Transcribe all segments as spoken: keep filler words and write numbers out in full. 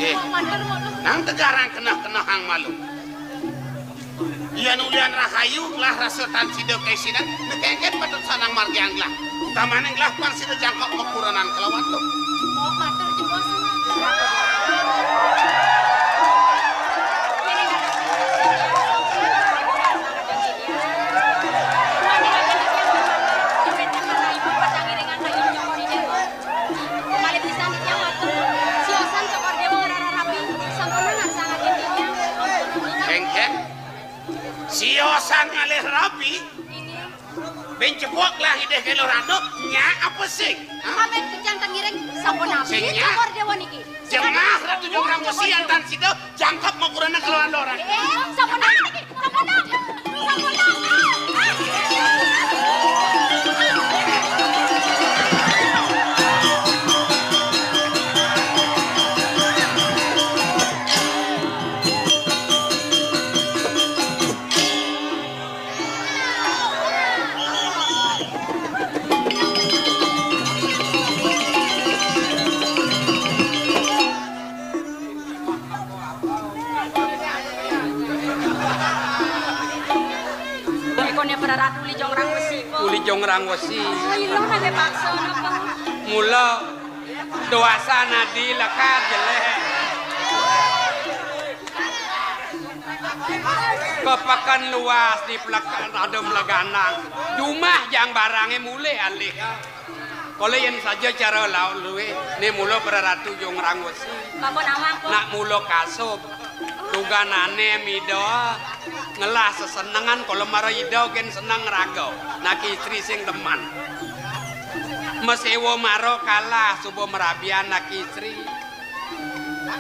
Eh, nang tegarang keneh-kenehang malu. Yan ulian rahayu gelah rasa tan sida kaisinan, nekengken patut sanang margiang gelah. Utamaning gelah pang sida jangkep makurenan kelawan lu. Oh, matur jebos. Malih pisan titiang matur. Siosan Cokor Déwa ngrararapi. Sampun ngasang agen titiang. Kéngkén. Siosan ngalih rapi. Inggih. Bén cepok lah idih kélo randuk. Nya apa sing? Hah? Pamit titiang ten ngiring. Sampun napi Sing nya? Cokor Déwa niki? Jemah Ratu Jonggrang Wesi antan sida jangkep makurenan kelawan lorang. Eh, sampun napi niki? Sampun napi? Ikoné para ratu uli jongrang wesi. Uli jongrang wesi. Ila nate paksa napa? Mula doasa nadi lekad jelék. Kepeken luas di plek-, ada mleganang. Jumah jang barangé mulih alih. Kala yén saja cara lauk luwih, né mula para ratu jongrang wesi. Bapa nawang, Pak. Nak mula kasub. Duganané mida ngelah sesenengan kala mara ida gén seneng raga. Nak istri sing demen. Maséwa mara kalah suba marabian nak istri.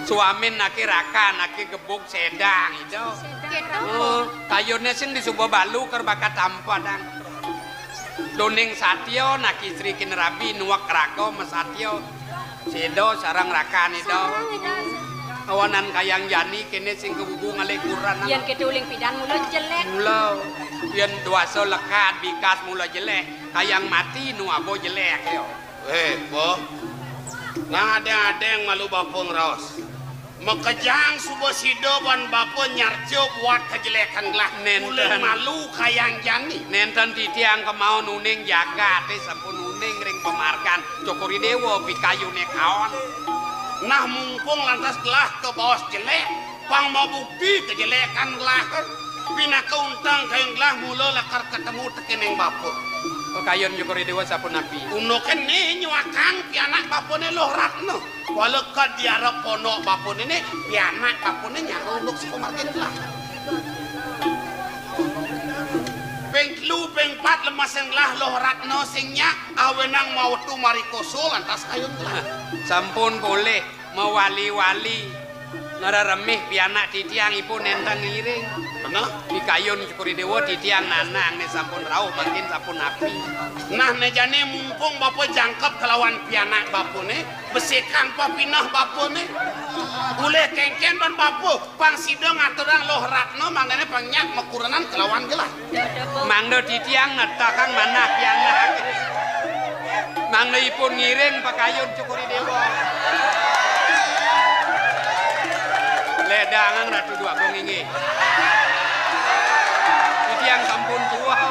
Suamin naké raka, naké gebug sédang ida. Kéto. Oh, kayuné sing disuba balu ker bakat tampadang. Duning satia nak istri kin rabi nuwek raga masatia. Séda sareng rakan ida. Sareng ida. Awanan kayang jani kéné sing kebubu ngalih kurenan. Yén kéto uling pidan mula jelék. Mula. Yén duasa lekad bikas mula jelék. Kayang mati nu aba jelék ya. Eh, Boh. Nang adéng-adéng malu bapa ngraos. Makejang suba sida ban bapa nyarca buat kajelékan gelah. Nénten. Uling malu kayang jani. Nénten titiang kemauan uning jagaté sampun uning ring pamargan Cokor I Déwa pikayuné kaon. Nah, mumpung lantas gelah kabaos jelék, pang mabukti kajelékan gelah. Pinaka unteng kayun gelah mula lakar katemu tekéning bapa. Pakayun Cokor I Déwa sapunapi? Undukén né nyuakang pianak bapané Luh Ratna. Kuala kad diarep pondok bapané né, pianak bapané nyara unduk sapamargin gelah. Ping telu, ping pat lemesing gelah Luh Ratna sing nyak, awenang mawetu mari koso lantas kayun gelah. Sampun polih. Mawali-wali ngreremih pianak titiang ipun nénten ngiring. Beneh? Pikayun Cokor I Déwa titiang nanang né sampun rauh mangkin sapunapi. Nah, né jani mumpung bapa jangkep kelawan pianak bapané, besikang papineh bapané. Ulih kéngkén ban bapa, pang sida ngaturang Luh Ratna mangdané pang nyak makurenan kelawan gelah. Mangda titiang netakang manah pianak. Mangda ipun ngiring pakayun Cokor I Déwa. Ledangang Ratu Déwagung inggih. Titiang sampun tuah.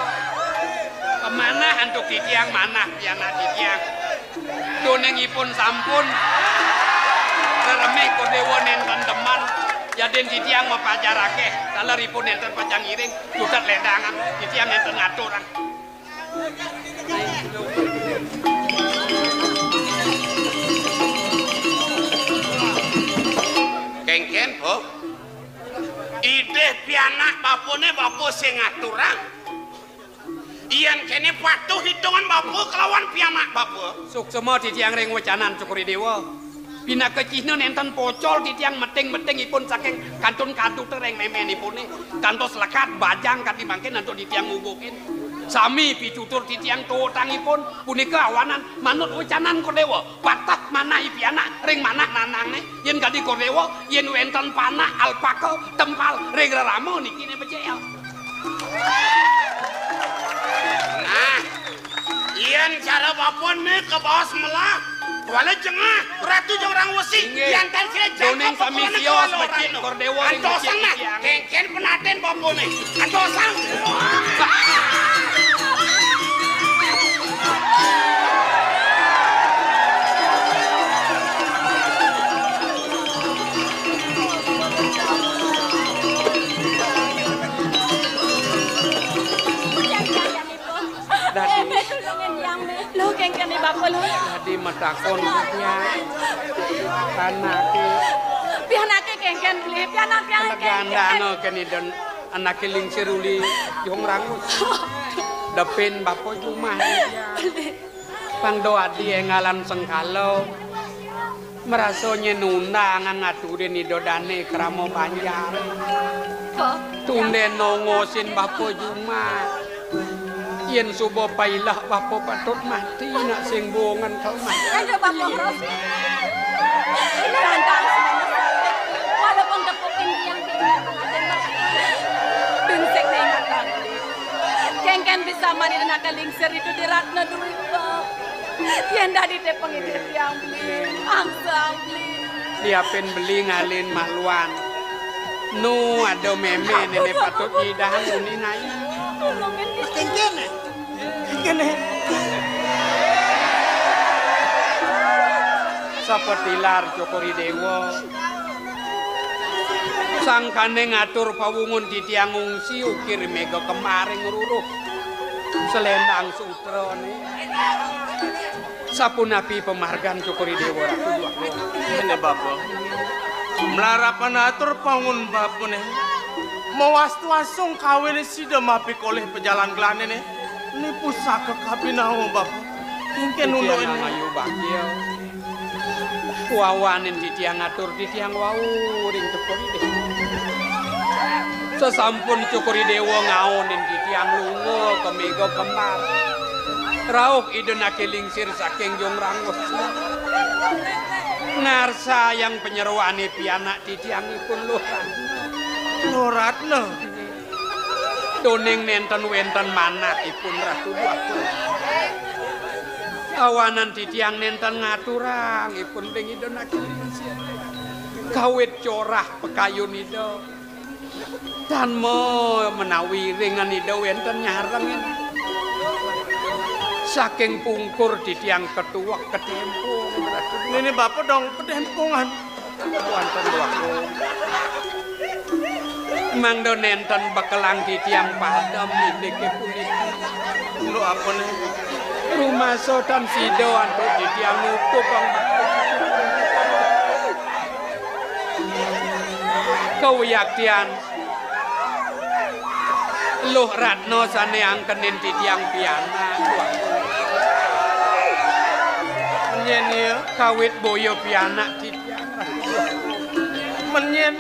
Kemanah antuk titiang manah pianak titiang. Duning ipun sampun reremih Cokor I Déwa nénten demen. Yadin titiang mapajar akéh, taler ipun nénten pacang ngiring, cutet ledangan, titiang nénten ngaturang. Kéngkén, Boh. Idih pianak bapané bapa sing ngaturang. Yén kéné patuh itungan bapa kelawan pianak bapa. Suksma titiang ring wecanan Cokor I Déwa. Pinaka cihna nénten pocol titiang meting-meting ipun saking kantun kaduta ring méménipuné. Kantos lekad bajang kadi mangkin antuk titiang ngubukin. Sami pitutur titiang tuutang ipun punika awanan manut wecanan Cokor I Déwa. Pateh manah i pianak ring manah nanangné. Yén kadi Cokor I Déwa, yén wénten panak alpaka tempal ring rerama niki né becik ya. Nah, yén cara bapané kabaos melah, Wala jengah, Ratu Jong Rang Wesi, inggih. Yan tan sira jangkep doning sami peponan sios kawala becik Ratna. Kor Dewa ring becik nah, titiang. Kénkén penaten bapané. Antosan. Dadi. Éh, Mé, tulungin tiang, Mé. Lo, kénkén né bapa lo. Dadi matakon tiang. Anaké. Pianaké kénkén, Beli. Pianak tiang kénkén. Legandana kéné dén anaké lingsir uli Jong Rangus. Depin bapa jumah tiang. Beli. Pang do adi énggalan sengkala. Marasa nyén undang ngaturin Ida Dané krama banjar. Kok? Tundén nongosin bapa jumah. Yén suba pailah bapa patut mati nak sing buungan to mati. Aduh, bapa Ros. Rantang semuanya. Walaupun tepukin tiang, tiang pengantin mah. Binsik nih ingatan. Kénkén bisa mani nak lingsir itu di Ratna Dwi, Bapa. Yén dadi té pangidih tiang, Beli. Angsang, Beli. Diapin Beli ngalih maluan. Nu ada mémé néné patut nyidang uni nai. Tulungin tiang. Kénkén né. Kénkén né. Sapatilar Cokor I Déwa. Sangkané ngatur pawungun titiang ngungsi ukir méga kembar ring ruruh. Selendang sutrané. Sapunapi pamargan Cokor I Déwa Ratu Dwagung? Né bapa. Malarapan atur pawungun bapané. Mawastu asung kawin sida mapikolih pajalan gelané né. Né pusaka kabinawa bapa. Kénkén unduk né. Titiang ngayu bakya. Wawanin titiang ngatur titiang wau ring Cokor I Déwa. Sasampun Cokor I Déwa ngaonin titiang lunga ka méga kembar. Rauh Ida naké lingsir saking Jong Rangus. Ngarsayang panyeroané pianak titiangipun Luh Ratna. Luh Ratna. Doning nénten wénten manahipun Ratu Dwagung. Awanan titiang nénten ngaturang ipun ring Ida naké lingsir. Kawit corah pakayun Ida. Tan ma-, menawi ringan Ida wénten nyarengin. Saking pungkur titiang ketuek ketempung. Né né bapa dong ketempungan. Wénten waktu. Mangda nénten bekelang titiang padem indiké puniki. Lho, apa né? Rumasa tan sida antuk titiang nutup ang. Kawiyaktian Luh Ratna sané angkenin titiang pianak. Menyén ya? Kawit boya pianak titiang. Menyén.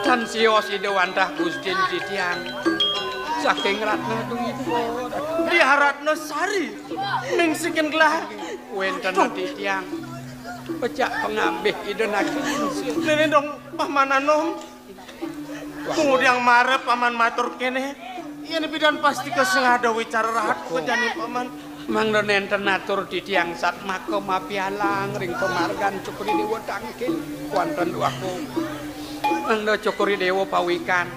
Tan sios Ida wantah Gustin titiang. Saking Ratna Dwipa. Diah Ratna Sari. Mingsikin gelah. Wénten titiang. Pecak pangabih Ida naké lingsir. Néné dong paman anom. Kemudian marep paman matur kéné. Yén bidan pasti kesengada wicara rahat kejani paman. Mangda nénten atur titiang satmaka mapialang ring pamargan Cokor I Déwa tangkil. Wénten duaku. Mangda Cokor I Déwa pawikan.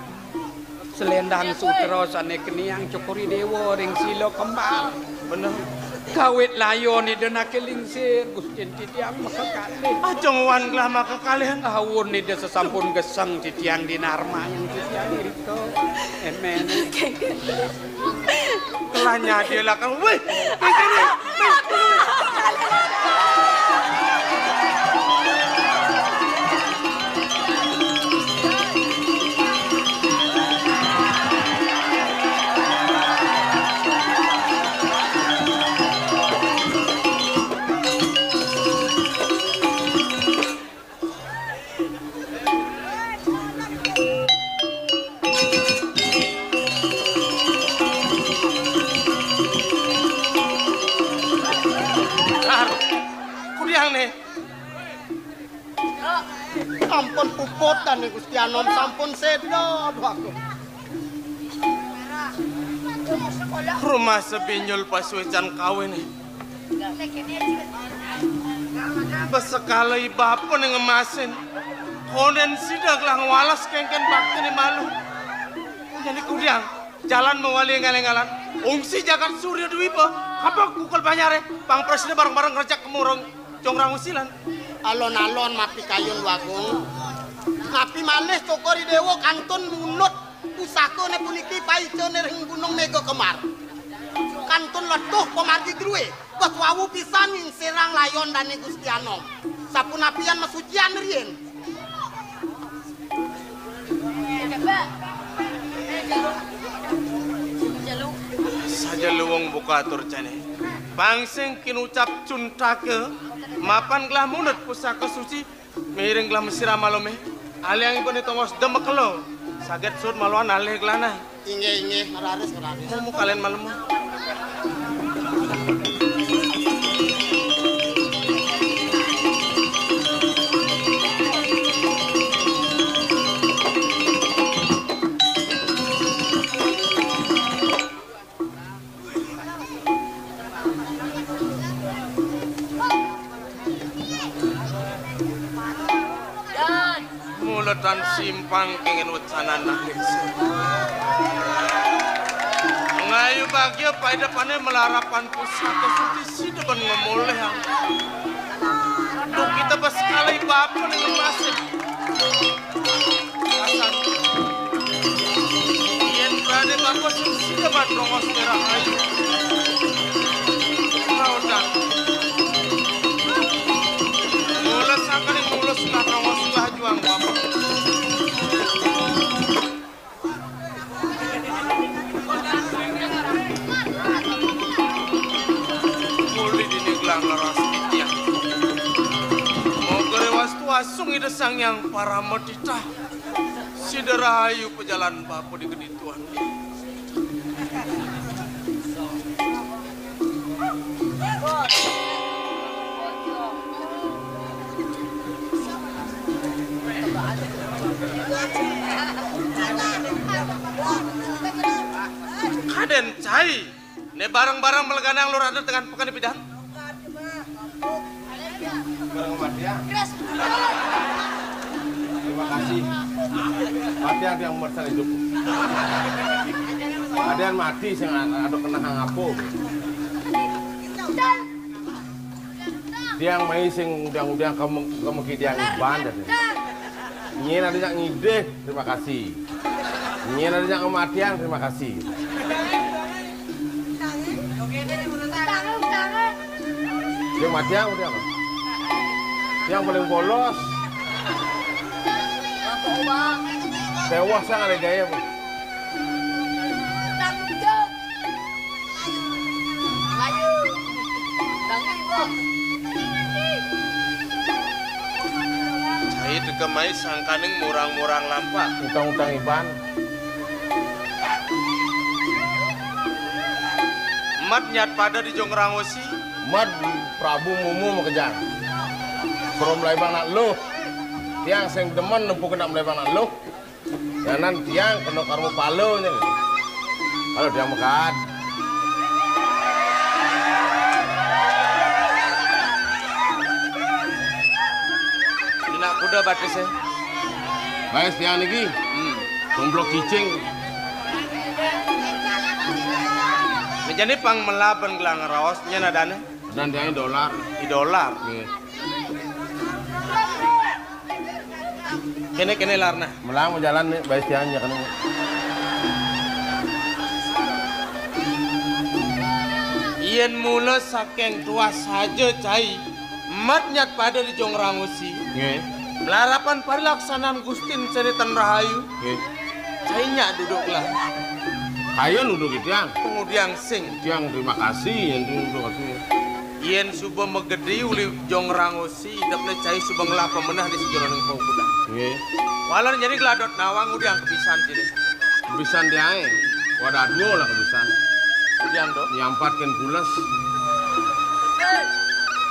Selendang sutra sané keniang Cokor I Déwa ring sila kembar. Bener. Kawit layon Ida naké lingsir, Gustin titiang makakalih. Ajeng wan gelah makakalih. Awun Ida sasampun geseng titiang dinarmayang titiang irika. Émén. Kelah nyadi lakang. Wih, ini. Kudiang né. Ampun puput dané Gusti Anom sampun séda. Aduh aku. Rumasa binyul pasuécan kawiné. Besekala i bapa né ngemasin. Kondén sida gelah ngwales kénkén baktiné malu. Jani kudiang, jalan mawali énggal-énggalan. Ungsi jagat Surya Dwipa, apa kukel Banyaré, pang prasida bareng-bareng ngrejek kemurung Jong Rangusilan. Alon-alon mapikayun, Wagung. Napi malih Cokor I Déwa kantun munut pusakané puniki paicané ring Gunung Méga Kembar. Kantun letuh pamargi drué, bes wau pisan ngingsirang layon dané Gusti Anom. Sapunapian masucian riin. Saja luwung buka atur jani. Pang sing kinucap cuntaka, mapan gelah munut pusaka suci, miring gelah masiram malumé. Aliang ipun tongos demek kelo. Saget sud maluan alih gelana. Inggih, inggih, raris, raris. Mumu kalen malem. Mula tan simpang kénkén wecanan ané. Ngayu bagia paidepané malarapan pusaka suci sida ben ngamolihang. Duh, kita bes kalih bapa né ngemasin. Asan. Yén prané bapa sing sida ban rongos merah ayu. Raodan. Mula sakali mula sulah rongos sulah juang bapa. Muli dini gelah ngleras titiang. Moga rewastu asung Ida Sang Hyang Parama Titah. Sida rahayu pajalan bapa di kedituan. Kadén cai. Né bareng-bareng maleganang Lurah Adat dengan peken pidan. Bareng sama dia. Terima kasih. Mati ada yang mersal hidup. Ada yang mati sing ada kena hang apa. Tiang mai sing undang-undang kamu kamu kidiang ban. Nyén ada nyak ngidih, terima kasih. Nyén ada nyak kematian, terima kasih. Dia matian udah apa? Yang paling polos. Tewas sang ada gaya apa? Cai degem mai sangkaning murang-murang lampak. Utang-utang iban. Mat nyat pada di Jong Rangosi. Mat Prabu Mumu makejang. Suruh melaibang nak luh. Tiang sing demen nempuh kena melaibang nak luh. Yanan tiang kena karma pala nya. Kalau tiang mekat. Ini nak kuda batis, eh. Baik, tiang niki. Hmm. Tumplok cicing. Nah, jani pang melaban gelang raos nya nadane. Dan tiang dolar. Di dolar. Nggih. Kene, kene larna. Melang majalan nih, bae siang ya kene. Yen mula saking tuah saja cai, mat nyat pada di Jong Rangusi. Nggih. Melarapan parilaksanan Gustin seni ten rahayu. Nggih. Cai nyak duduk lah. Ayo duduk tiang. Pengudiang sing. Tiang terima kasih, yen duduk kasih. Yen suba magedi uli Jong Rangusi. Si idepne cai suba ngelah pamenah di sajeroning paukudan. Nggih. Walan jani geladot nawang udiang kebisan jani. Kebisan diae. Wadah dua lah kebisan. Udiang do. Nyampat ken pules.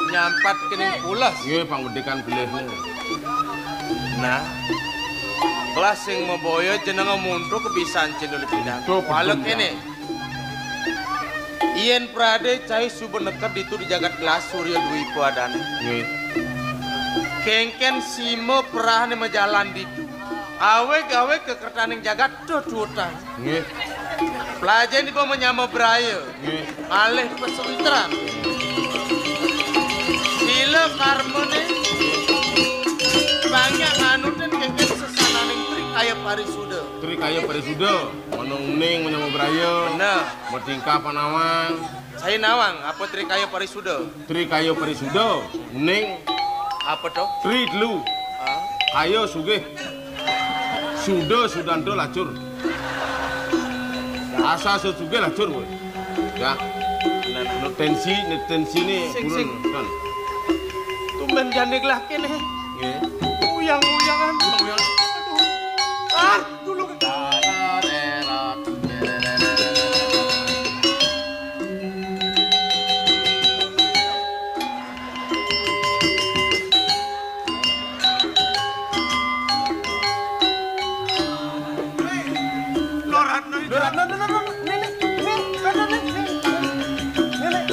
Nyampat kening pules. Nggih, pang bedikan pilihne. Nah. Kelas sing maboya jenenge muntu kebisan cendol pindang. Walau kene. Yén pradé cai suba neked ditu di jagat gelah Surya Dwipa adané. Nggih. Kénkén sima perahané majalan ditu. Awég-awég kakertaning jagat tetuutang. Nggih. Plajahin iba manyama braya. Nggih. Malih pasentran. Sila karmané banyak nganutin kénkén sesananing Trikaya Parisuda. Trikaya Parisuda, manoning manyama braya. Bener. Matingkah panawang. Saya nawang, apa Trikaya Parisuda? Trikaya Parisuda, ning apa to? Tri telu. Ah? Kaya sugih. Suda sudanta lacur. Asal sugih lacur kowe. Ya. Nah, nah. Nek tensi, nek tensi ne sing, turun. Sing. Kan. Tumben jani gelah kéné. Nggih. Uyang-uyangan. Uyang-uyangan. Aduh. Ah, dulu. Loratna, Loratna, Loratna, Loratna. Nih, nih, nih, Loratna, nih, nih. Nih, nih.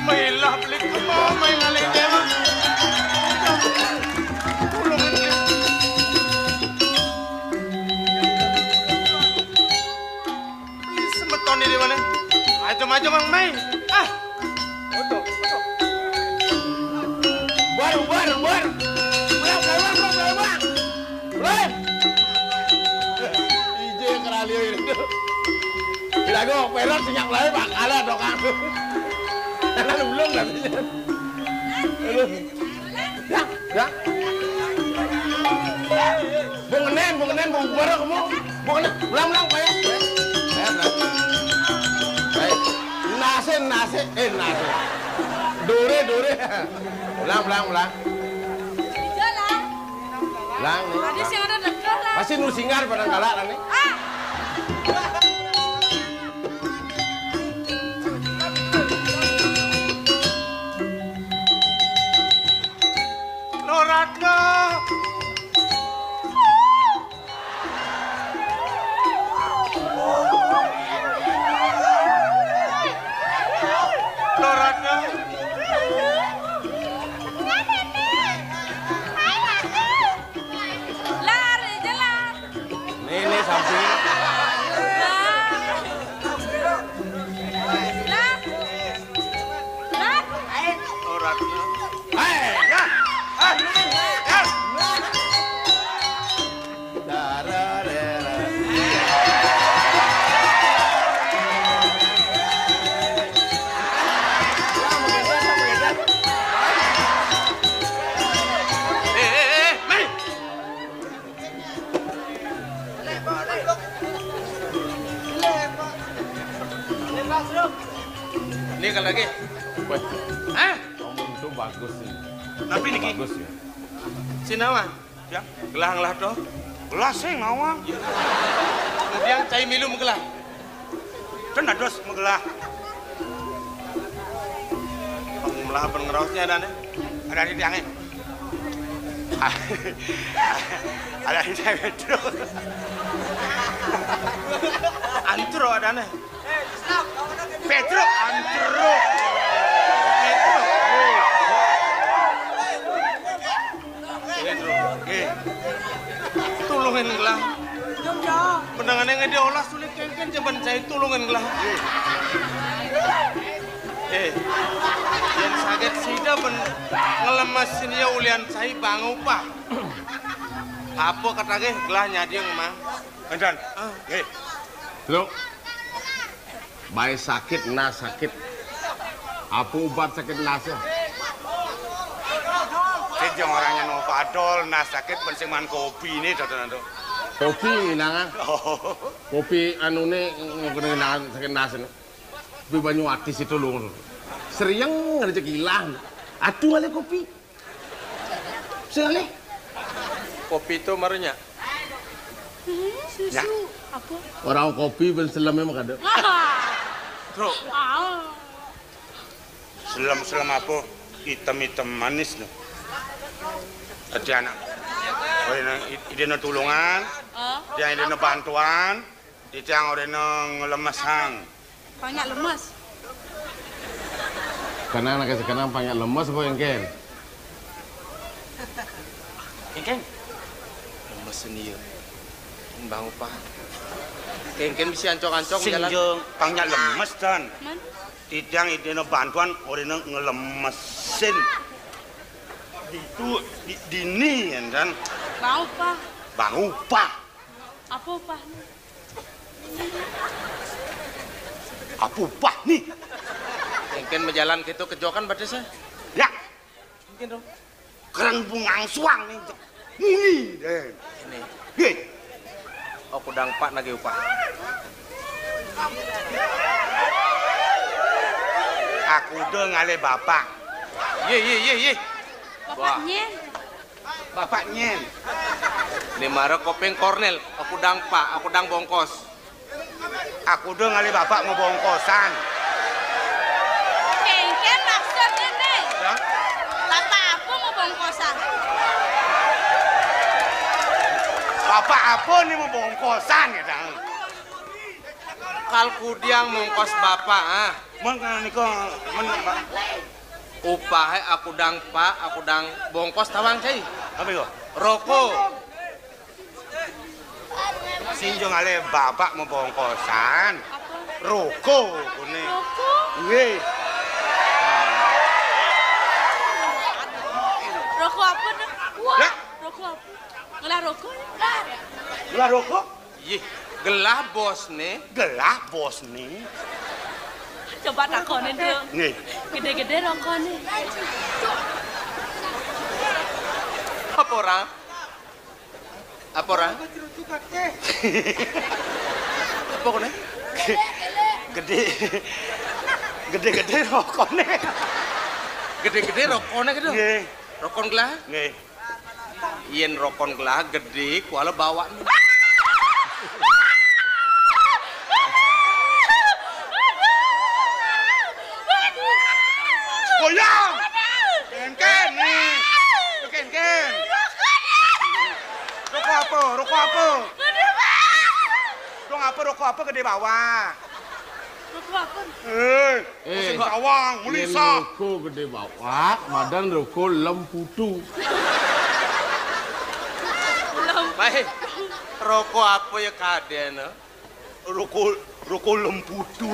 Mailah beli kemo, main ngalih dewa. Tulung ini. Beli semeton ini mana? Aja, aja, Mang Mai. Ah. Foto, foto. Bubar, bubar, bubar. Pulang, pulang, pulang, pulang, pulang. Pulang. Ije keralio ini tuh. Kira gua perot sinyak mulai bakalan dong aku. Karena lu belum katanya. Aduh. Ya, ya. Bung Enen, Bung Enen, Bung Barok, Bung. Bung Enen, ulang, ulang, Pak, ya. Ya, ya, ulang. Baik. Nase, nase, eh, nase. Dore, dore. Ulang, ulang, ulang. Ulang, nih. Tadi sing ada deket lah. Pasti nu singar pada galak, nih. Ah! Loratna. Loratna. Lar, jelas. Nih, nih, samping. Lah. Lah. Lah. Loratna. Hei. Ya. Hei. Ya. Eh, eh, eh, Mai. Ini kalau lagi. Weh. Hah? Kamu itu bagus sih. Tapi niki. Bagus ya. Sinawa. Ya, gelah-gelah to. Gelah sing nawang. Kemudian cai milu magelah. Ten dados magelah. Pengmelah pen ngraosné adané. Ada di tiangé. Ada di tiangé, Truk. Antro adané. Petruk, antro. Petruk. Ini, Truk. Nggih. Tulungin gelah. Menengane ngedhi olas sulit kengken jaban saya tulungin gelah. Nggih. Eh, yen saged sida ben ngelemesin ya ulian saya bang upah. Apa katanya gelah nyadi mang? Enten. Ah. Nggih. Truk. Bae sakit, nas sakit. Apa obat sakit nasnya? Sing jeng orangnya no padol, nas sakit pensiman kopi ini, Dodo, Dodo. Kopi nginangan. Oh. Kopi anune ngene nginangan sakit nas ini. Kopi banyu atis itu lho. Serieng ngene cekilah. Aduh ale kopi. Sing ale. Kopi itu marunya. Hmm, susu. Ya. Apa? Orang kopi ben seleme mah kada. Truk. Ah. Selem-selem apa? Item-item manis no. Dadi anak. Ora nang i-, idene tulungan, ah, dia idene bantuan, dia ora nang ngelemesang. Pang nyak lemes. Kenang nak kenang pang nyak lemes apa engken? Engken. Lemes seni ya. Bang Upah. Engken bisa ancok-ancok sing jalan. Jeng pang nyak lemes, Dan. Man? Titiang idene bantuan orina ngelemesin. Itu di, dini, ya, Dan. Bang Upah. Bang Upah. Apa upahnya? Apa upah nih? Engken majalan gitu kejokan batasnya. Ya. Engken dong. Kereng bungang suang nih. Muni deh. Ini. Hei. Oh, kudang pak nagih upah. Aku udah ngalih bapak. Ye, ye, ye, ye. Wah. Bapaknya. Bapak nyen. Ini mara kopeng Kornel, aku dang pak, aku dang bongkos. Aku udah ngalih bapak mau bongkosan. Kengken maksudnya nih. Ya? Bapak apa mau bongkosan? Bapak apa nih mau bongkosan ya, Dang? Kal kudiang mongkos bapak, ah. Mengko nika men, Pak. Upahe aku dang pak, aku dang bongkos tawang cai. Apa itu? Roko. Sinjung ale bapak mau bongkosan. Roko kune. Roko? Nggih. Roko apa, Dek? Lah? Roko apa? Ngelah roko? Ngelah roko? Yih, gelah bosne. Gelah bosne. Coba takonin, Dek. Nggih. Gede-gede rokone. Apa ora? Apa ora? Apa kene? Gede. Gede-gede rokone. Gede-gede rokone gitu. Nggih. Rokon gelah? Nggih. Yen rokon gelah gede, kuala bawak. Goyang. Ken, ken, nih. Ken, ken. Rokok apa? Rokok apa? Dong apa rokok apa gede bawak? Rokok apa? Eh, eh, sing bawang, yen melisa. Rokok gede bawak, madan rokok lemputu. Baik. Rokok apa ya kadene? Rokok, rokok lemputu.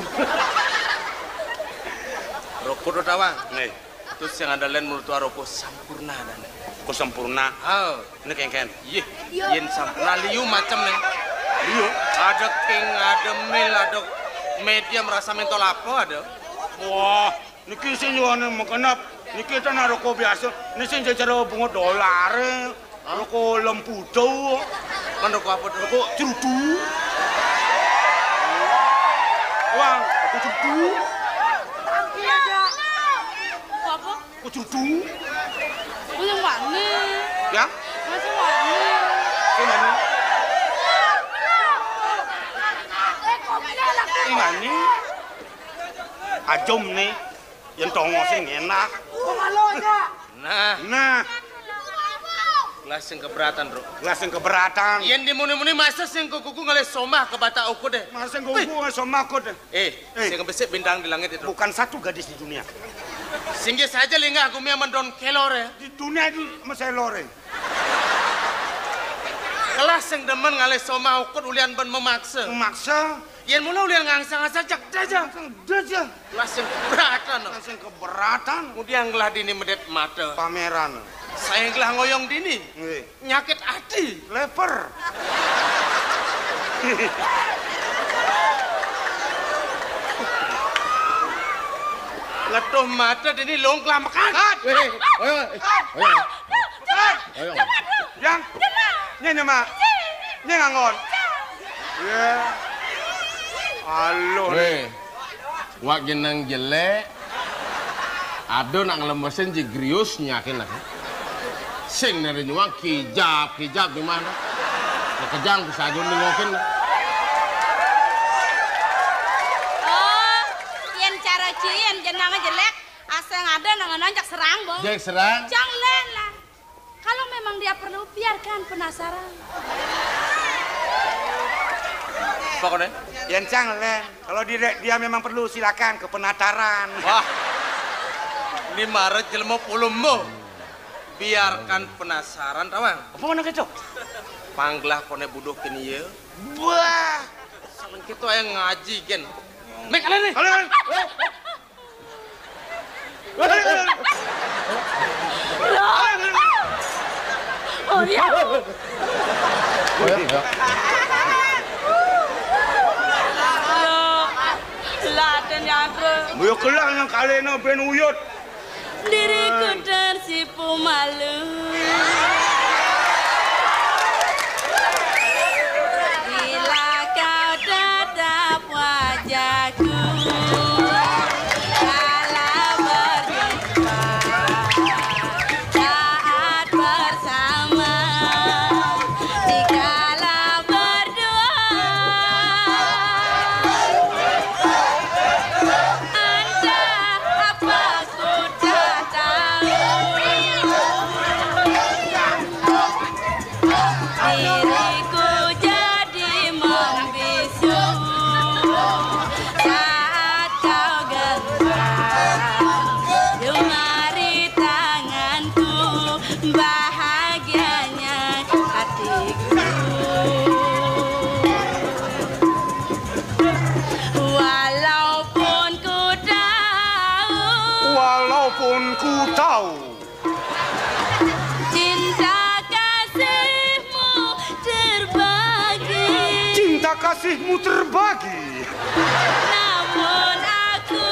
Rokok to tawang. Nih. Terus yang ada lain menurut rokok sempurna dan. Rokok sempurna. Oh. Ini kengken. Iya. Yen sempurna liu macam nih. Iya. Ada king, ada mil, ada medium rasa mentol apa ada. Wah, niki sing nyuwane mengkenap. Niki ta nak rokok biasa. Ini sing jejer bunga dolar. Hah? Rokok lempudo. Kan rokok apa? Rokok cerutu. Wang, rokok cerutu. Iya, Dek. Apa? Rokok cerutu. Yang mana? Ya? Yang mana? Yang mana? Yang mana? Ajom nih. Yang tongo sing enak. Nah. Nah. Gelas sing keberatan, Bro. Gelas sing keberatan. Yen dimuni-muni masa sing kukuku ngalih somah ke batak ukud deh. Masa sing kukuku ngalih somah ukud deh. Eh, eh, sing besik bintang di langit itu. Bukan satu gadis di dunia. Singgih saja lingah gumi aman don kelor ya. Di dunia itu masih lore. Gelas sing demen ngalih somah ukud ulian ben memaksa. Memaksa. Yen mula ulian ngangsang asal cek daja. Ngangsang daja. Lah sing keberatan. Lah sing keberatan. Kemudian gelah dini medet mata. Pameran. Saya gelah ngoyong dini. Nggih. Nyakit hati. Leper. Ngetuh mata dini long kelamekan. Eh, ayo, ayo, ayo. Ayo. Yang. Nyemak. Nyemak. Nyemak. Nyemak. Nyemak. Iya. Aluh. Weh, wak jeneng jelek. Ada nak ngelemesin ji grius nyakin aku. Sing nere nyuang kijap, kijap di mana? Kejang bisa aja nengokin. Oh, yen cara ci yen jenenge jelek, aseng ada nang nonjak serang, Bong. Jek serang. Jang len lah. Kalau memang dia perlu, biarkan penasaran. Apa koné? Yén cang lén, kalau di-, dia memang perlu, silakan ke penataran. Wah, ini mara jelema pulumbo. Biarkan penasaran, tawang. Apa mana gitu? Panggelah koné buduh kén ia. Wah, saben kéto aya ngaji gén. Mék, alé nih. Alé, alé. Oh, ya. Lah, den nyangkut. Muyo kelah nang kalena ben uyut. Diriku tersipu malu. Bila kau tatap wajahku, kala berjumpa, saat bersama, dikala berdua, entah apa ku tak tahu. Diriku jadi membisu saat kau genggam jemari tanganku, bahagianya hatiku. Walaupun ku tahu, walaupun ku tahu, cinta kasihmu terbagi. Cinta kasihmu terbagi. Namun aku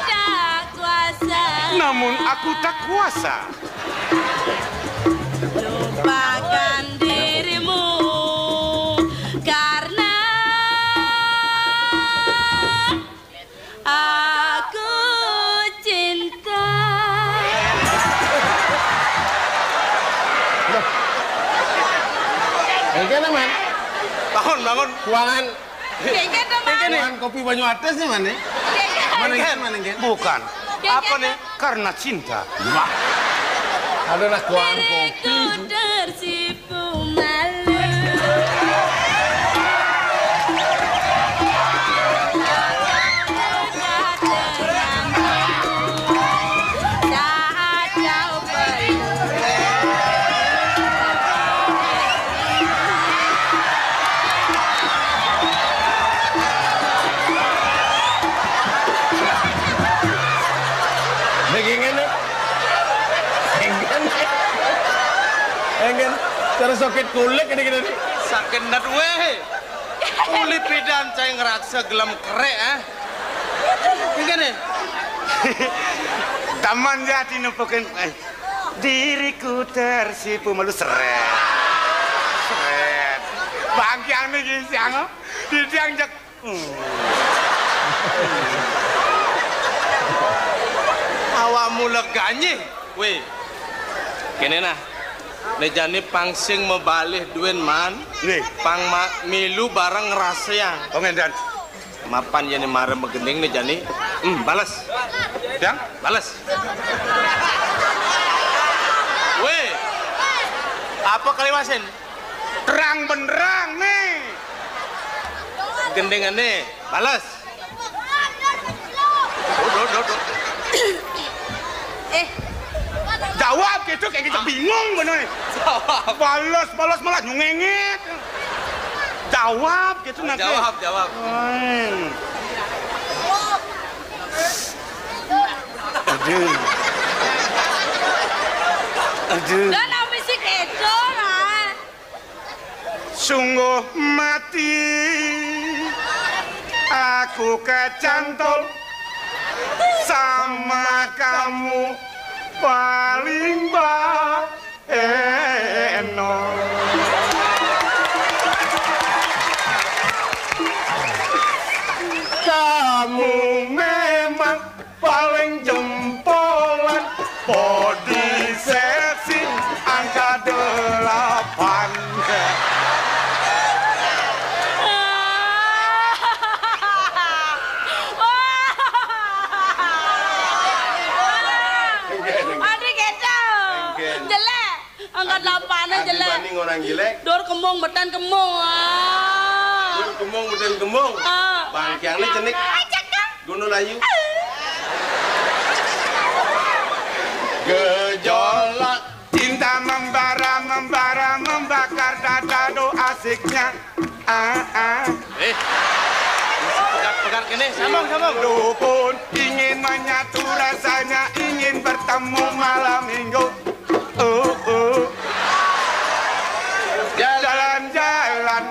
tak kuasa. Namun aku tak kuasa. Lupakan dirimu karena aku cinta. Éngkén, Man. Bangun, bangun. Kuangan. Éngkén, Man. Kuangan kopi banyu atis nih, Man, nih. Éngkén. Mana éngkén, mana éngkén? Bukan. Apa nih? Karena cinta. Wah. Ada lah kuangan kopi. Diriku tersipu. Éngkén, éngkén, éngkén. Cara sakit kulit ini kita nih. Sakit nat wéh. Uli pidan cai ngrasa gelem kerék, ah. Éngkén nih. Taman jati nepukin, eh, diriku tersipu malu, seret. Seret. Bangkiang nih gisiang, oh. Didiang jek. Hmm. Awakmu leganyih. Wéh. Kéné nah. Né jani pang sing mabalih duén, Man. Nggih. Pang ma-, milu bareng ngrasayang. Oh, ngénten. Mapan yén mara magending né jani. Hmm, bales. Yang? Bales. Wéh. Apa kaliwasin? Terang benderang nih. Gendingané, bales. Duh, duh, duh, duh. Eh. Jawab gitu, kayak gitu bingung bener. Jawab. Bales, bales, malah nyungengit. Jawab gitu nanti. Jawab, jawab. Hmm. Aduh. Aduh. Lah, nami sik edo, lah. Sungguh mati aku kecantol sama kamu, paling baeno. Kamu memang paling jempolan, body seksi angka delapan. Aduh, kacau. Jelek. Angka delapan jelek. Dibanding orang jelek. Dur kemung, betan kemung. Ah. Gembung, mudeng gembung. Ah. Bangkiang ni jenik. Gunung Ayu. Gejolak cinta membara, membara, membakar dada, do asiknya. Ah, ah. Eh. Pegat, pegat kene, sambung, sambung. Dukun ingin menyatu rasanya, ingin bertemu malam minggu. Oh, oh. Jalan-jalan,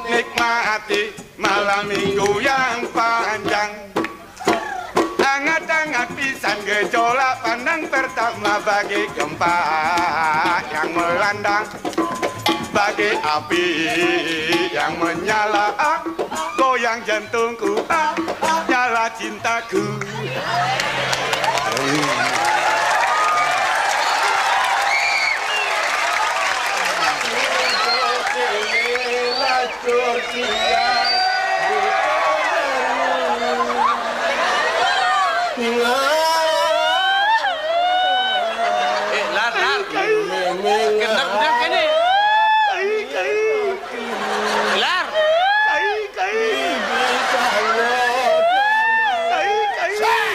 nikmati malam minggu yang panjang. Hangat-hangat pisan gejolak pandang pertama, bagi gempa yang melanda, bagi api yang menyala, ah, goyang jantungku, ah, nyala cintaku. Eh, Lar, Lar. Gendang, gendang kene. Lar. Kai, kai. Kai, kai.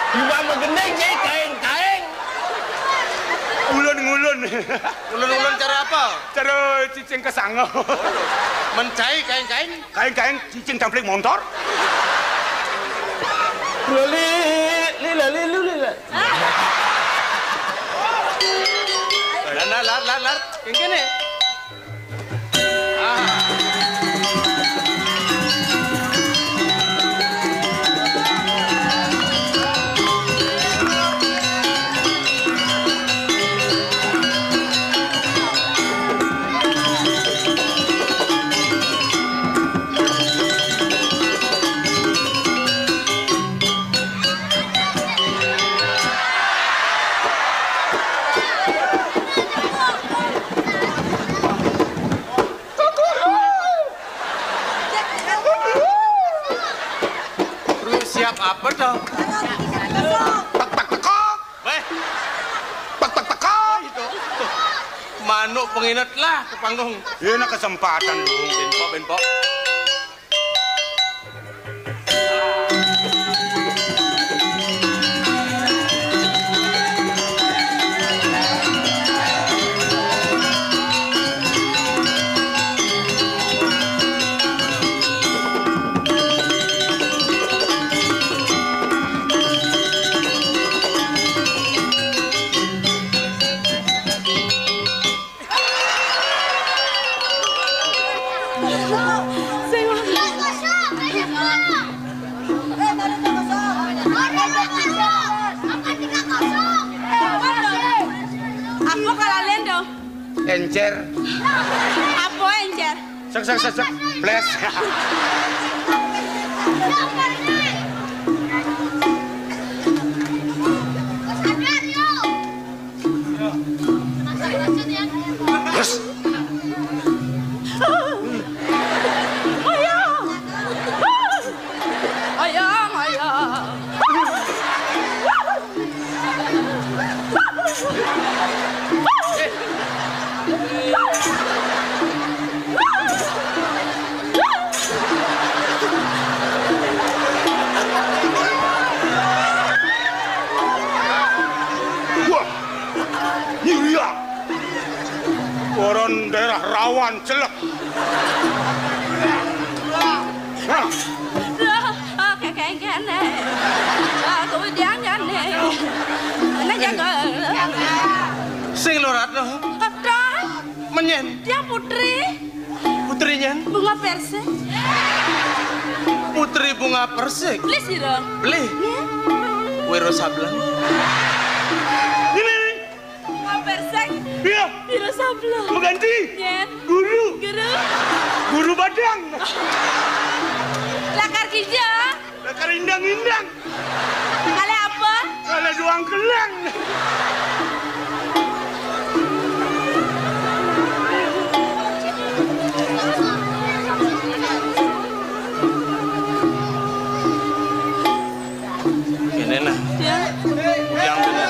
Tiba magendeng, cai, kaeng, kaeng. Ulun, ngulun. Ulun-ulun cara apa? Cara cicing kesanga. Mencai kain-kain? Kain-kain cicing tamplik montor. Lali, lila, lilu, lila. Lar, lar, lar, lar, lar. Yang kene. Ah. Lu siap apa toh? Tek, tek, teko. Weh. Tek, tek, teko. Itu. Manuk penginet lah ke panggung. Ini kesempatan, Lung. Benpok, benpok. Apa kalau lendo? Encer. Apa encer? Sek, sek, sek, sek. Ples. Terus. Ayang, ayang. Wah, iya. Koron daerah rawan celek. Nah. Loh, oke, kayak gini. Aku jangan nih. Mana jago? Sing lo Ratno. Apa? Menyen. Dia putri. Putri nyen? Bunga persik. Putri bunga persik? Beli sih, Ron. Beli? Iya. Wiro Sableng. Ini nih. Bunga persik? Iya. Wiro Sableng. Mengganti? Nyen. Guru. Guru. Guru badang. Lakar kija. Lakar indang-indang. Kale apa? Kale doang kelang. Kene nah. Ya. Yang bener.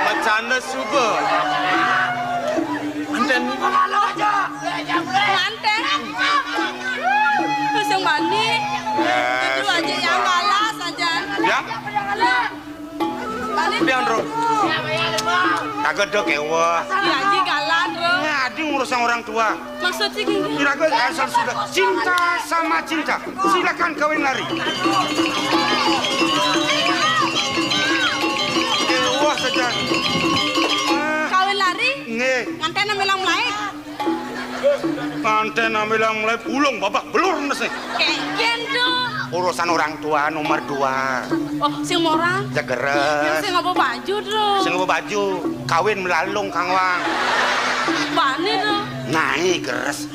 Mecan Manten. Manten. Sing bani. Eh, aja yang galas aja. Ya? Bani. Dia, Ndro. Kagak ada kewah. Ya, Ji, galan, Bro. Ngadi ngurus orang tua. Maksud sih gini. Kira gue asal sudah cinta sama cinta. Silakan kawin lari. Kewah saja. Ah. Kawin lari? Nggih. Nganten nang bilang mulai. Nganten nang bilang mulai, bulung babak belur nasi. Kengken tuh. Urusan orang tua nomor dua. Oh, sing morang. Yang sing ngapa baju tuh? Sing ngapa baju? Kawin melalung kang wang. Bani tuh. Naik keres.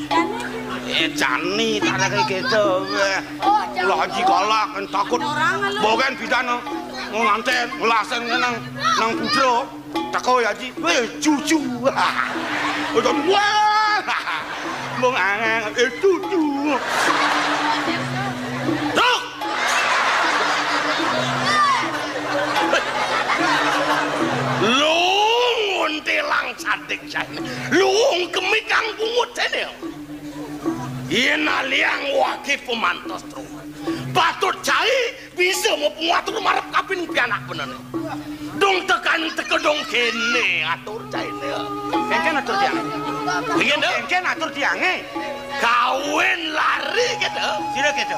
Eh, jani tak ada kayak gitu. Weh. Lah, Haji galak, kan takut. Bogen pidana. Mau nganten, ngelasen nang, nang putro. Tako ya, Ji. Weh, cucu. Udah, wah. Mau ngangen, eh, cucu. Tuh. Lu nguntilang cantik jane. Lu kemikang bungut jane. Yen aliang wage pemantos, Tru. Patut cai bisa mau pengatur marep kaping pianak benene. Dong tekan teke dong kene atur caine. Engken atur tiange. Iya, Nduk. Engken atur tiange. Kawin lari gitu. Sira gitu.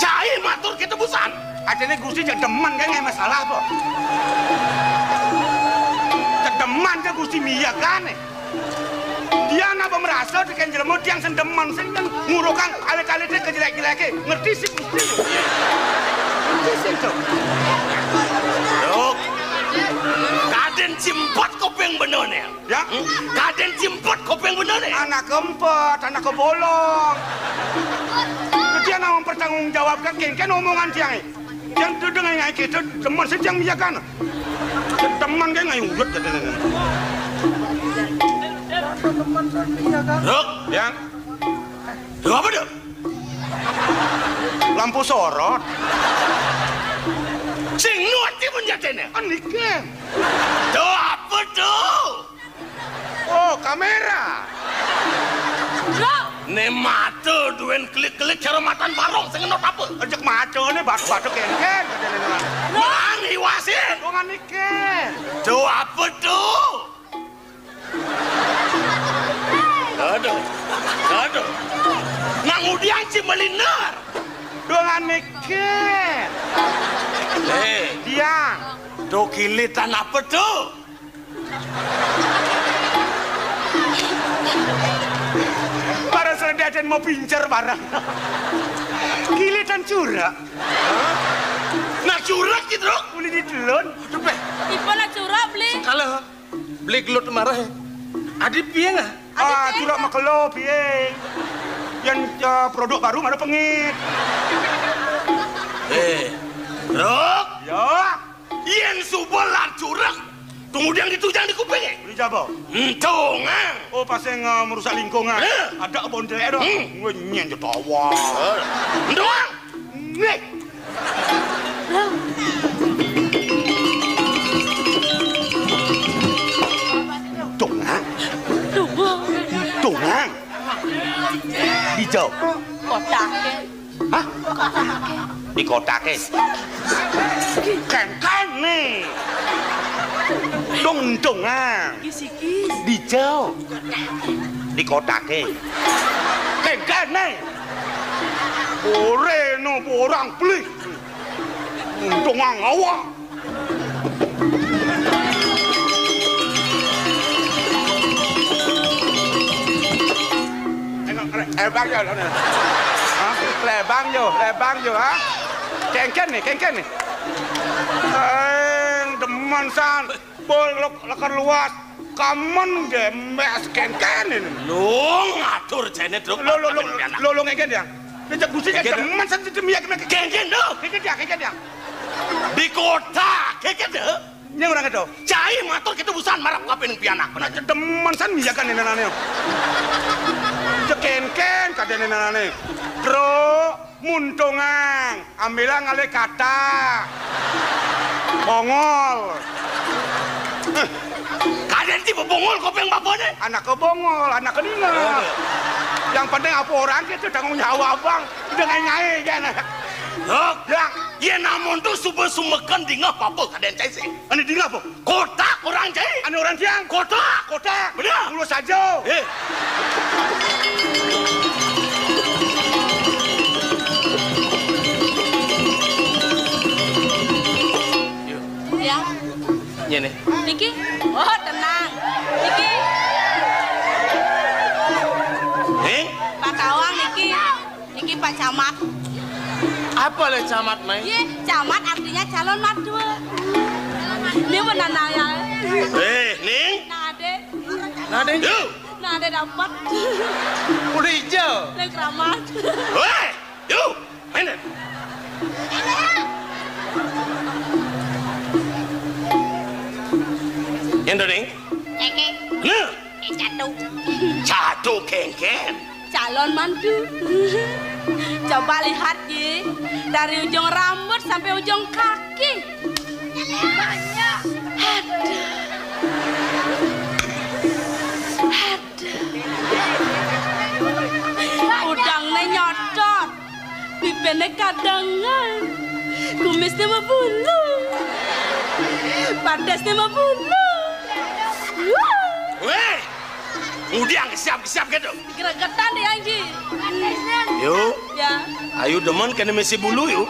Cai matur gitu busan. Adene Gusti cek demen kan nggak masalah apa? Cek demen cek Gusti miyagane. Dia napa merasa teken jelema tiang sing demen sing kan ngurukang alit-alite kejelek-jeleke. Ngerti sih Gusti. Ngerti sih to. Lho. Kaden cimpet kuping benone. Ya? Hmm? Kaden cimpet kuping benone. Anak keempat, anak kebolong. Dia nang mempertanggungjawabkan kengken omongan tiang. Yang tu dengan ngai kita teman sejang miyakan. Teman kan ngai urut kata dia. Ruk, yang Lho, apa tuh? Lampu sorot. Sing nuati menjatene. Anike. Tuh apa tuh? Oh, kamera. Bro. Ne mata duwen klik-klik cara matan barong sing ngenot apa? Rejek mata ne batuk-batuk kengken kata dia. Bang iwasin. Dongan nike. Tuh apa tuh? Aduh. Aduh. Nang udiang ci meliner. Dongan nike. Eh, Diang. Tuh kilitan apa tuh? Para seledaden mau pincer barang. Kilitan curak. Nah, curak gitu, Rok. Boleh ditelon. Aduh, Beh. Ibu lah curak beli. Kalau beli gelut marah. Adi piye nggak? Ah, curak makelo piye? Yang eh, produk baru mana pengit? Eh, Rok. Ya. Yen suba lan curek, kemudian ditujang di kupinge. Dijaba. Entungan. Oh, pas yang eh, merusak lingkungan. Eh. Ada kebon jelek dong. Hmm. Ngenyen jetawa. Entungan. Nih. Entungan. Entungan. Dijaba. Kotak. Hah? Dikotake. Kengkene. Dong entungan. Dijau. Dikotake. Kengkene. Ore no borang beli. Entungan awak. Lebang yo, lebang yo, ha? Kengken nih, kengken nih. Eng demen san, bol lekar luas, kamen demes kengken ini. Lu ngatur jene truk. Lo lo lo lo lo kengken ya. Kejak gusi kengken demen san demi ya kengken. Kengken lo. Kengken ya, kengken ya. Di kota, kengken deh. Nyang ora ngedo. Cai matur kita busan marap kaping pianak. Nah, cedemen san miyakan enenane. Cekenken kadene enenane. Tro muntungang, ambilang ale kata. Bongol. Kaden Bongol kuping bapané. Anaké bongol, anaké dingeh. Aduh. Yang penting apa orang itu tanggung jawab, Bang. Udah ngaé-ngaé, ya, nah. Loh, ya. Yén amun to suba sumekan dingeh papa kadén cai sing. Ané dingeh apa? Kotak orang cai. Ané orang tiang. Kotak. Kotak. Bener. Mulus aja. Eh. Ya. Nyén. Niki? Oh, tenang. Niki. Ning? Pak Tawang niki. Niki Pak Camat. Apa le camat, Mai? Ye, camat artinya calon mertua. Ini benar naya. Eh, Ning? Nah, Adé. Nah, Ning? Yuk. Nah, Adé dapat. Udah hijau. Lek keramat. Weh, yuk. Main deh. Yang dong, Ning? Cekek. Nah. Eh, catu. Catu kengken. Calon mantu. Coba lihat, Ji. Dari ujung rambut sampai ujung kaki. Aduh. Aduh. Udangné nyotot. Bibirné kadengan. Kumisné mabulu. Patesné mabulu. Wah. Wéh. Ngudiang siap-siap gitu. Gregetan dia, Ji. Yuk. Ya. Ayo demen kena misi bulu, yuk.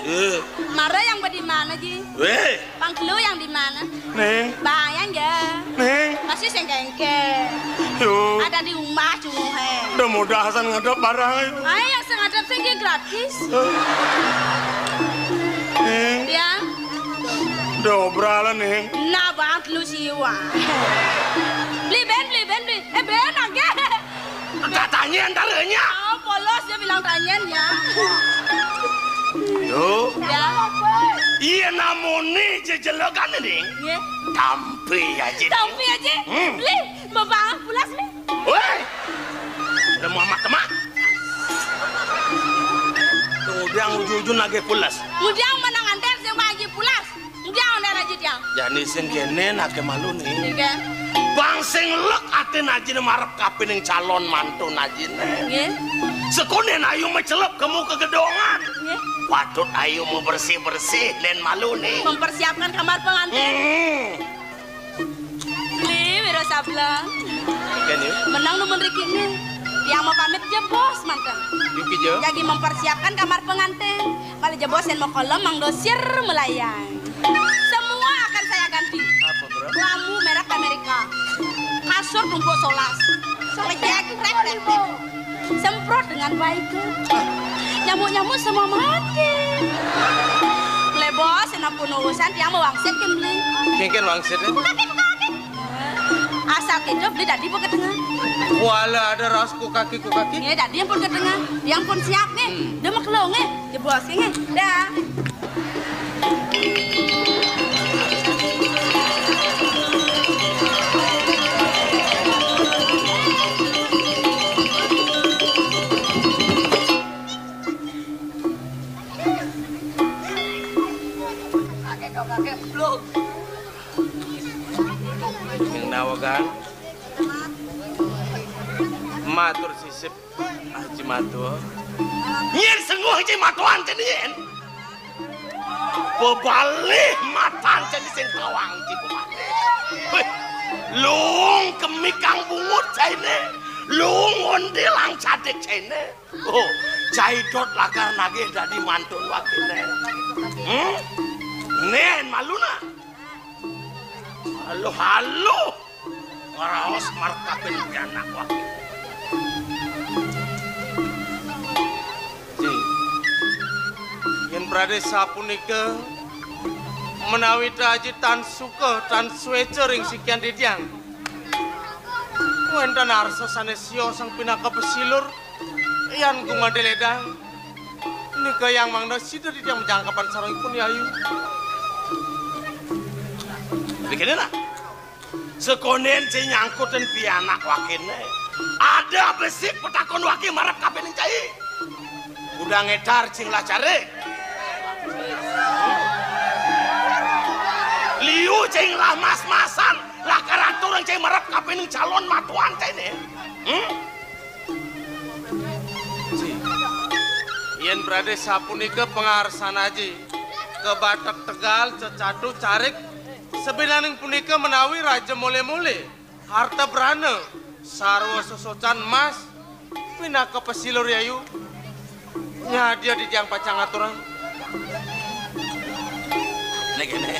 Eh. Mara yang bagaimana, Ji? Wéh. Pangkelu yang di mana? Ning. Bayang ya. Ning. Masih sing kengke. Yuk. Ada di rumah cunguhe. Udah mudah Hasan ngadep barang, yuk. Ayo yang sengaja sing gratis. Ning. Ya. Udah obralan, Ning. Nah, Bang, lu siwa. Beli ben, beli ben, beli. Eh, ben, agak. Katanya antaranya. Oh, polos dia bilang tanyanya. Yo. Ya. Iya, namune jejelekan, Ning. Nggih. Tampi aja. Tampi aja. Hmm. Beli, bapak pulas, beli. Woi. Udah mau amat temak. Kemudian ujung-ujung lagi pulas. Kemudian menang antar sing lagi pulas. Nggih, ondér aja, Tiang. Jani sing kéné naké malu nih. Nggih. Bang sing lek atin ajiné marep kapining calon mantun ajiné. Nggih. Sekonen ayu mecelep kemu kegedongan. Nggih. Patut ayu mau bersih-bersih dan malu nih. Mempersiapkan kamar pengantin. Hmm. Li, Wiro Sableng. Nggih, nih. Menang nu mriki nih. Tiang mau pamit jebos manten. Yuki, Jo. Jagi mempersiapkan kamar pengantin. Kalau jebos yang mau kolom, Mang Dosir melayang. Semua akan saya ganti. Apa, Bro? Lampu merek Amerika. Kasur tumpuk solas. Ngejek, tek, tek, tek. Semprot dengan baik. Nyamuk-nyamuk semua mati. Mulai bos, yang ampun urusan, tiang mau wangsit kan beli. Kengken wangsit, ya? Asal kita beli dadi buat ketengah. Wala ada ras ku kaki, ku kaki. Iya, dadi yang pun ketengah. Yang pun siap nih. Hmm. Dia mau kelong nih. Dia bos nih. Dah. Ning nawegang. Matur sisip. Haji Matua. Nyén sengguh Haji Matuan cén nyén. Bebalih matan cén sing tawang Haji Kumané. Wéh, luung kemi kang bungut cainé. Luung ondél ang cadik cainé. Oh, cai dot lakar nagih dadi mantun wakiné. Hmm? Nén malu nah. Halo, halo. Ngraos marep kabéh pianak waé. Ji, yén pradé sapunika menawi Aji tan suka, tan suéca ring sikian titiang. Wénten arsa sané siosang pinaka pesilur, yan gumanti ledang. Nika yang mangda sida titiang majangkepan sarengipun, Yayu. Dikene lah. Sekondén sing nyangkutin pianak wakiné. Ada besik petakon waki marep kapining cai. Udah ngedar cing lah cari. Liu cing lah mas-masan. Lakar aturang cai merep kapining calon matuan cai né. Hmm? Ci. Yén bradé sapunika pangarsan aji, ka Batak Tegal, Cecatu, Carik, sabinaning punika menawi raja molé-molé, harta brana, sarwa sesocan emas, pinaka pasilur yayu, nyadia titiang pacang aturang. Né kéné,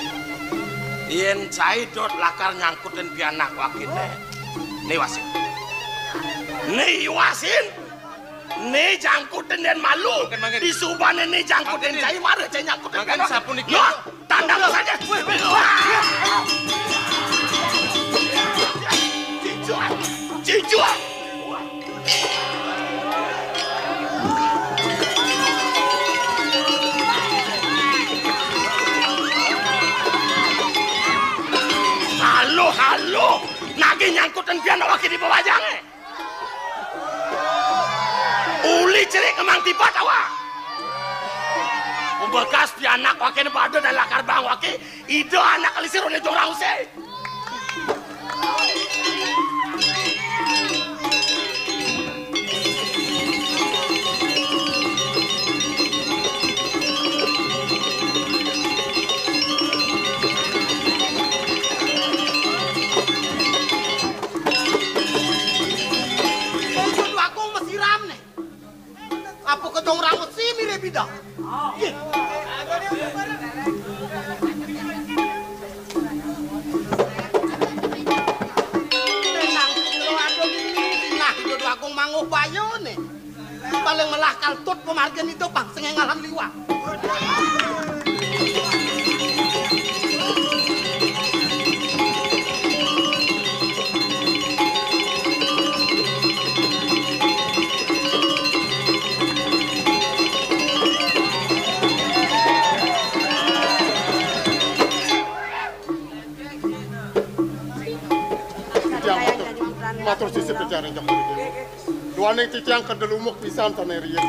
yén cai dot lakar nyangkutin pianak wakiné, né iwasin. Né iwasin. Né jangkutin dén malu. Mangkin, mangkin. Disubané né jangkutin cai, mara cai nyangkutin pianak. Mangkin sapunika. Loh, tandang saja. Wih, wih, wih. Wah. Cijuan. Cijuan. Halo, halo. Nagih nyangkutin pianak wakiné di pawajangé. Uli cerik kemang tipat awak. Pembekas pianak wakiné pada dan lakar bang waki. Ida anak lisir oleh dorang usé. Tongkot wakung mesiram né. Apa kedong rambut si mirip ida? Yé. Tenang, lo ada ini, nah, ida wakung manguh bayu né. Paling melah kaltut pemargin ida pang sing énggalan liwat. Titiang matur, matur sisip titiang ring Cokor I Déwa. Duaning titiang kedé lumuk pisan sané riin.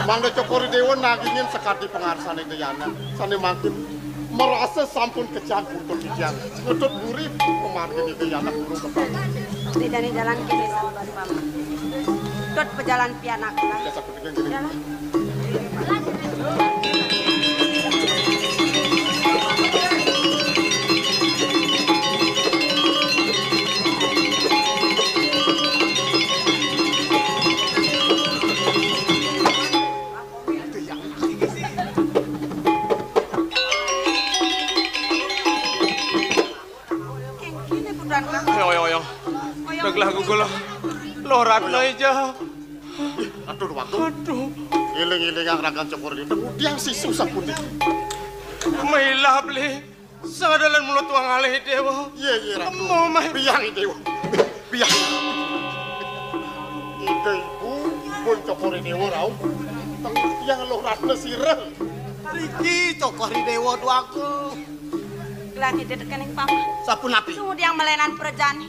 Mangda Cokor I Déwa nagingin sakadi pangarsané Ida Yana. Sané mangkin marasa sampun kecang putur titiang. Ngetut buri pamargin Ida Yana durung kepang. Ida Yana jalan kéné sabar, Paman. Tut pejalan pianak lah. Ya, sakuti kéné. Jalan. Kéné putranku. Ayo, ayo, ayo. Ayo. Deglah gugul. Loh, Ratna ija. Aduh, waktu. Aduh. Iling-ilingang ragan Cokor I Déwa. Udiang sisu sapuniki. Mailah, Beli. Sadalan mulut tuang alih, Déwa. Iya, iya, Ratu. Emo, Mas. Biang, Déwa. Biang. Ida ibu, pun Cokor I Déwa rauh. Teng tiang Luh Ratna sira. Niki Cokor I Déwa duaku. Gelah ida tekening Paman. Sapunapi? Sumudiang melenan prajani.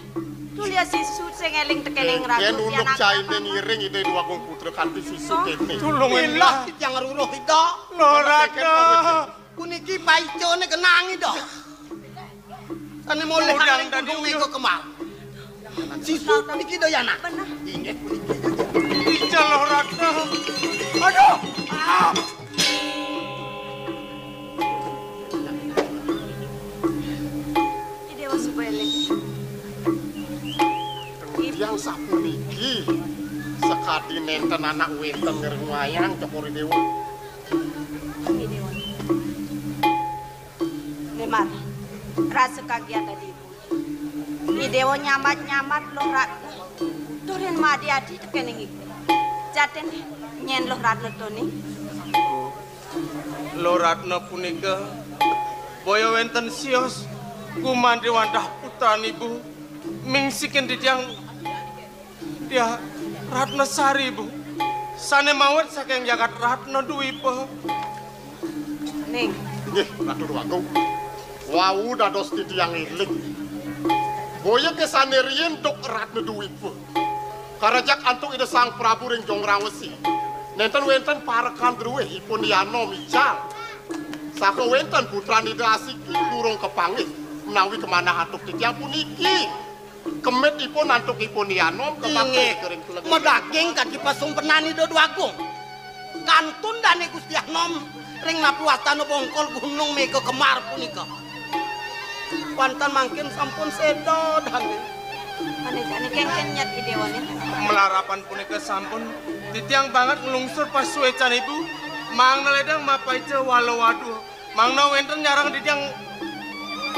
Tulia sisu sing éling tekening Ratu. Yén unduk pianak cainé Paman. Ngiring ida duagung putra kanthi sisu kéné. Tulung. Ilah titiang ruruh ida. Luh Ratna. Puniki paicané genah ida. Sané molih. Udang ané dadi kudu uyuh. Mega kemal. Sisu puniki Ida Yana. Bener. Inggih puniki. Ija Luh Ratna. Aduh. Ah. I Déwa suba éling. Titiang sapuniki sakadi nénten anak wénten ngrengayang Cokor I Déwa. I Déwa. Né Mar, rasa kagiat dadi ibu. I Déwa nyambat-nyambat Luh Ratna. Turin madi-adi tekening ibu. Jatiné nyén Luh Ratna to ning. Luh Ratna punika boya wénten sios gumanti wantah putran ibu mingsikin titiang Dia Ratna Sari, Bu. Sané mawit saking jagat Ratna Dwipa. Ning. Nggih, Ratu Déwagung. Wau dados titiang éling. Boya ké sané riin duk Ratna Dwipa. Karajak antuk Ida Sang Prabu ring Jonggrang Wesi. Nénten wénten parekan druéh ipun Yana mical. Saha wénten putran Ida asiki durung kapanggih. Menawi kemanah antuk titiang puniki. Kemitipun antuk ipun Yanom kemangke Inggih. Kering kelengen. Medaging kadi pasumpenan Ida Dwagung. Kantun dane Gusti Anom ring napluwastana bongkol Gunung Mega Kemar punika. Wonten mangkin sampun seda dane. Ane jane kengken nyat idewane. Melarapan punika sampun titiang banget nglungsur pasuecan ibu. Mangda ledang mapaica wala waduh. Mangda wenten nyarang titiang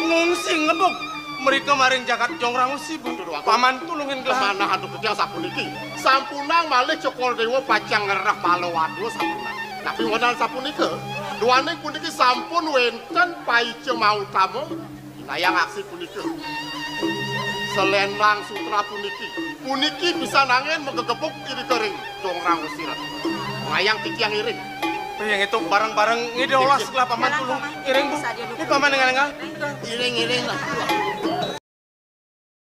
ngungsi ngebuk mrika maring jagat Jongrangusi, Bu. Betul, Dwagung. Paman tulungin gelah. Kemanah antuk titiang sapuniki. Sampunang malih Cokor Dewa pacang ngrereh pala waduh sampunang. Tapi wonten sapunika, duaning puniki sampun wenten paica mautama. Inayang aksi punika. Selendang sutra puniki. Puniki pisan angin magegebuk irika ring Jongrangusi. Ngayang titiang iring. Yen itu bareng-bareng ngide olas gelah paman tulung. Iring, Bu. Ini paman dengan enggak? Iring-iring lah.